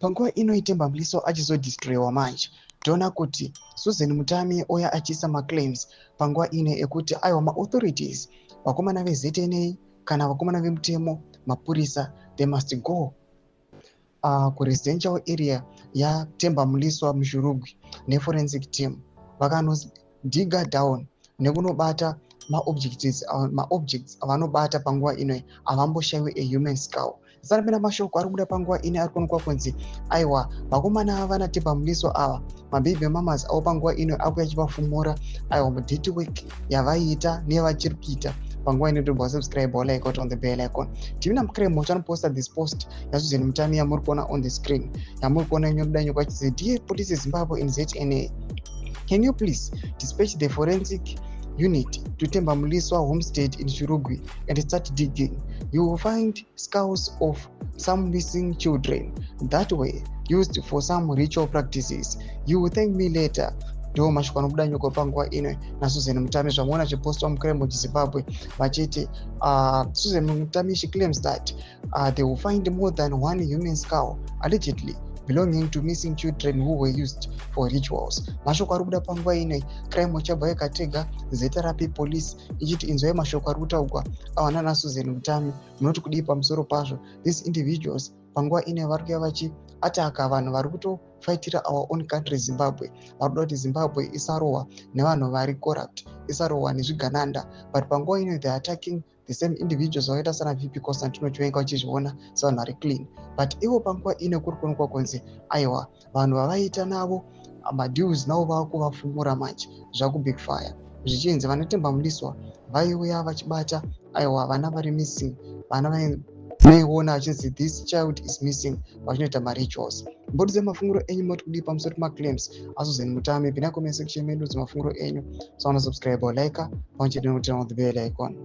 Panguva ino Themba Mliswa achizodestroyiwa manje, toona kuti Susan Mutami oya achiisa maclaims panguva ino ekuti aiwa, maauthorities, vakomana veZNA kana vakomana vemutemo, mapurisa, they must go kuresidential area yaThemba Mliswa muShurugwi neforensic team, vakanodiga down nekunobata maobjects. Maobjects avanobata panguva ino havamboshayiwi a human skull. Sanapinda mashoko ari kubuda panguva ino ari kuonekwa kunzi aiwa, vakomana vana Themba Mliswa ava, mababy mamas avo panguva ino akuya achivafumura aiwa mudirty work yavaiita neyavachiri kuita panguva ino. Tobva subscribe, like, on the bell icon. Tivina Mukremo chanoposta this post yaSusan Mutami yamuri kuona on the screen, yamuri kuona inyobuda nyoko achinzi, "Dear Police Zimbabwe in ZNA, can you please dispatch the forensic unit to Themba Mliswa homestead in Shurugwi and start digging? You will find skulls of some missing children that were used for some ritual practices. You will thank me later." Ndo mashoko anobuda nyoko panguva ino naSusan Mutami, zvamuona zvipostwa muCrime Zimbabwe vachiti Susan Mutami, she claims that they will find more than one human skull allegedly belonging to missing children who were used for rituals. Mashoko ari kubuda panguva ino, Crime chabva yakatega ZRP Police ichiti inzwai mashoko ari kutaurwa awana naSusan Mutami. Munoti kudii pamusoro pazvo? These individuals panguva ino vari kuya vachiataka vanhu vari kutofaitira our own country Zimbabwe, vari kuda kuti Zimbabwe isarohwa nevanhu vari corrupt, isarohwa nezvigananda, but panguva ino they are attacking the same individuals vakaita sana VP Constantino Chiwenga, vachizviona sevanhu vari clean, but ivo panguva ino kuri kuonekwa kunzi aiwa, vanhu vavaita navo madeals navo vakuvafumura manje, zvakubackfire, zvichinzi vanaThemba Mliswa vaiuya vachibata aiwa vana vari missing, vana vaiona vachinzi this child is missing, vachinoita marituals. Mbodzi dzemafunguro enyu, moti kudii pamusoro pemaclaims aSusan Mutami? Pinai comment section medu dzemafunguro enyu. Sauna subscribe, like pamwe chete nekuturn on the bell icon.